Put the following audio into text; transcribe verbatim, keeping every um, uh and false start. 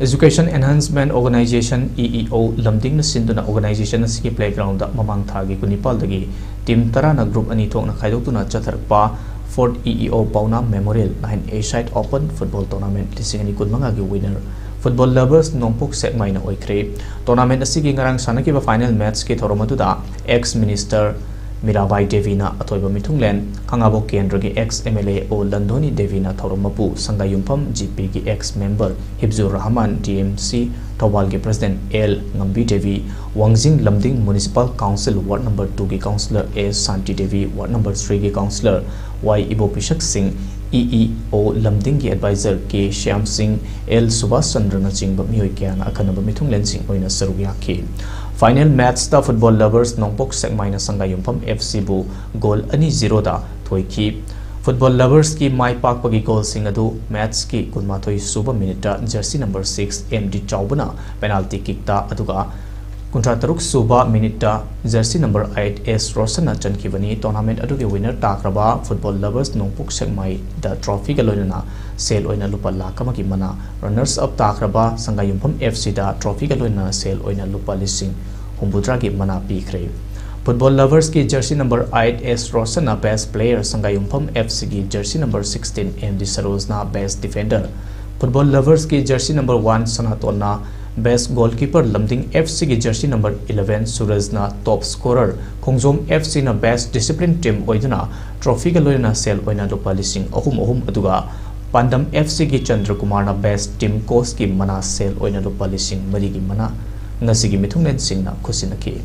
Education Enhancement Organization, E E O, ꯂꯝꯗꯤꯡꯅ ꯁꯤꯟꯗꯨꯅ organization ꯑꯁꯤꯒꯤ playground ꯗ ꯃꯃꯥꯡ ꯊꯥꯒꯤ ꯀꯨꯟꯅꯤꯄꯥꯜꯗꯒꯤ team ꯇꯔꯥꯅ group ꯑꯅꯤ ꯊꯣꯛꯅ ꯈꯥꯏꯗꯣꯛꯇꯨꯅ ꯆꯠꯊꯔꯛꯄ Fourth E E O Pauna Memorial Nine A Side Open Football Tournament ꯂꯤꯁꯤꯡ ꯑꯅꯤ ꯀꯨꯟꯃꯉꯥꯒꯤ winner Football Lovers ꯅꯣꯡꯄꯣꯛ ꯁꯦꯛꯃꯥꯏꯅ ꯑꯣꯏꯈ꯭ꯔꯦ꯫ Tournament ꯑꯁꯤꯒꯤ ꯉꯔꯥꯡ ꯁꯥꯟꯅꯈꯤꯕ final match ꯀꯤ ꯊꯧꯔꯝ ꯑꯗꯨꯗ ex minister ꯃꯤꯔꯥꯕꯥꯏ ꯗꯦꯕꯤꯅ ꯑꯊꯣꯏꯕ ꯃꯤꯊꯨꯡꯂꯦꯟ, ꯈꯥꯉꯕꯣꯛ ꯀꯦꯟꯗ꯭ꯔꯒꯤ ex M L A ꯑꯣ ꯂꯟꯗꯣꯅꯤ ꯗꯦꯕꯤꯅ ꯊꯧꯔꯝ ꯃꯄꯨ, ꯁꯪꯒꯥꯌꯨꯝꯐꯝ G P ꯒꯤ ex member Hifzur Rahman, D M C ꯊꯧꯕꯥꯜꯒꯤ president L ꯉꯝꯕꯤ Devi, ꯋꯥꯡꯖꯤꯡ ꯂꯝꯗꯤꯡ Municipal Council Ward number two ꯒꯤ councillor A Shanti Devi, Ward number three ꯒꯤ councillor Y ꯏꯕꯣꯄꯤꯁꯛ ꯁꯤꯡ, E E O ꯂꯝꯗꯤꯡꯒꯤ advisor K Shyam ꯁꯤꯡ, L Subhas ꯆꯟꯗ꯭ꯔꯅꯆꯤꯡꯕ ꯃꯤꯑꯣꯏ ꯀꯌꯥꯅ ꯑꯈꯟꯅꯕ ꯃꯤꯊꯨꯡꯂꯦꯟꯁꯤꯡ ꯑꯣꯏꯅ ꯁꯔꯨꯛ ꯌꯥꯈꯤ꯫ Final match ꯇ Football Lovers ꯅꯣꯡꯄꯣꯛ ꯁꯦꯛꯃꯥꯏꯅ ꯁꯪꯒꯥꯌꯨꯝꯐꯝ F C ꯕꯨ goal ꯑꯅꯤ zero ꯗ ꯊꯣꯏꯈꯤ꯫ Football Lovers ꯀꯤ ꯃꯥꯏ ꯄꯥꯛꯄꯒꯤ goal ꯁꯤꯡ ꯑꯗꯨ match ꯀꯤ ꯀꯨꯟꯃꯥꯊꯣꯏ ꯁꯨꯕ minute ꯇ jersey number six M D ꯆꯥꯎꯕꯅ penalty kick ꯇ, ꯑꯗꯨꯒ ꯀꯨꯟꯊ꯭ꯔꯥ ꯇꯔꯨꯛ ꯁꯨꯕ minute ꯇ jersey number eight S ꯔꯣꯁꯟꯅ ꯆꯟꯈꯤꯕꯅꯤ꯫ Tournament ꯑꯗꯨꯒꯤ winner ꯇꯥꯈ꯭ꯔꯕ Football Lovers ꯅꯣꯡꯄꯣꯛ ꯁꯦꯛꯃꯥꯏꯗ trophy ꯒ ꯂꯣꯏꯅꯅ ꯁꯦꯜ ꯑꯣꯏꯅ ꯂꯨꯄꯥ ꯂꯥꯈ ꯑꯃꯒꯤ ꯃꯅꯥ, runners up ꯇꯥꯈ꯭ꯔꯕ ꯁꯪꯒꯥꯌꯨꯝꯐꯝ F C ꯗ trophy ꯒ ꯂꯣꯏꯅꯅ ꯁꯦꯜ ꯑꯣꯏꯅ ꯂꯨꯄꯥ ꯂꯤꯁꯤꯡ ꯍꯨꯝꯐꯨꯇꯔꯥꯒꯤ ꯃꯅꯥ ꯄꯤꯈ꯭ꯔꯦ꯫ Football Lovers ꯀꯤ jersey number eight S ꯔꯣꯁꯟꯅ best player, ꯁꯪꯒꯥꯌꯨꯝꯐꯝ F C ꯒꯤ jersey number sixteen M D ꯁꯔꯣꯖꯅ best defender, Football Lovers ꯀꯤ jersey number one ꯁꯅꯥꯇꯣꯟꯅ best goalkeeper, ꯂꯝꯗꯤꯡ F C ꯒꯤ jersey number eleven ꯁꯨꯔꯖꯅ top scorer, ꯈꯣꯡꯖꯣꯝ F C ꯅ best discipline team ꯑꯣꯏꯗꯨꯅ trophy ꯒ ꯂꯣꯏꯅꯅ ꯁꯦꯜ ꯑꯣꯏꯅ ꯂꯨꯄꯥ ꯂꯤꯁꯤꯡ ꯑꯍꯨꯝ ꯑꯍꯨꯝ, ꯑꯗꯨꯒ ꯄꯥꯟꯗꯝ F C ꯒꯤ ꯆꯟꯗ꯭ꯔꯀꯨꯃꯥꯔꯅ best team coach ꯀꯤ ꯃꯅꯥ ꯁꯦꯜ ꯑꯣꯏꯅ ꯂꯨꯄꯥ ꯂꯤꯁꯤꯡ ꯃꯔꯤꯒꯤ ꯃꯅꯥ ꯉꯁꯤꯒꯤ ꯃꯤꯊꯨꯡꯂꯦꯟꯁꯤꯡꯅ ꯈꯨꯠꯁꯤꯟꯅꯈꯤ꯫